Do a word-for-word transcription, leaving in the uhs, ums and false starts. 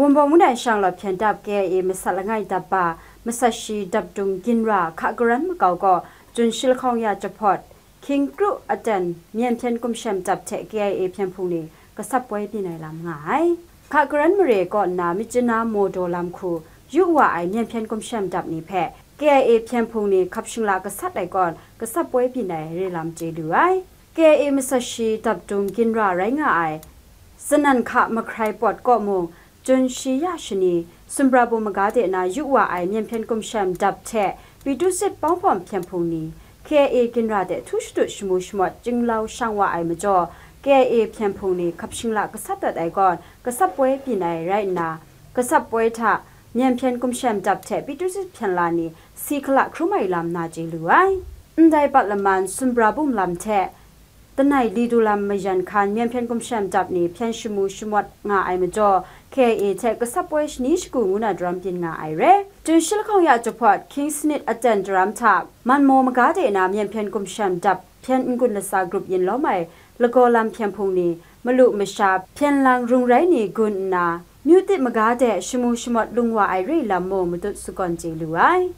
Wunpawng ngu ai shang lawt hpyen dap K I A masat langai dap ba, masat shi dap dung ginra hka karan makau gaw, Jun shi lahkawng ya jahpawt, King Kru aten myen hpyen kumshem dap hte K I A hpyen hpung ni gasap poi byin ai lam nga ai. Hka karan mare kaw nna Myitkyina Modo lam hku yu wa ai myen hpyen kumshem dap ni hpe K I A hpyen hpung ni hkap shingla gasat ai kawn gasap poi byin ai re lam chye lu ai. K I A masat shi dap dung ginra rai nga ai, Sananhka Mahkrai Pawt kaw mung, Jun shi ya shani, Sumbrabu maga de na yu wa ai myen hpyen kumshem dap hte Pyithusit Pawng Hpawm hpyen hpung ni, K I A ginra de htu shadut shamu shamawt chyinglau shang wa ai majaw, K I A hpyen hpung ni hkap shingla gasat dat ai kawn gasap poi byin ai rai nna, gasap poi hta myen hpyen kumshem dap hte Pyithusit hpyen la ni si hkala hkrum ai lam na chye lu ai. Ndai bat laman Sumbrabu lam hte, Langai Lidu lam mayan hkan myen hpyen kumshem dap ni hpyen shamu shamawt nga ai majaw, K I A hte gasap poi shani shagu ngu na daram byin nga ai re. Jun shi lahkawng ya jahpawt, King Sanit aten daram hta, Manmaw maga de na myen hpyen kumshem dap hpyen n-gun latsa grup yin lawm ai lagaw lam hpyen hpung ni, malu masha, hpyen lang rung rai ni gun nna, Myutip maga de shamu shamawt lung wa ai re lam mung matut sagawn chye lu ai.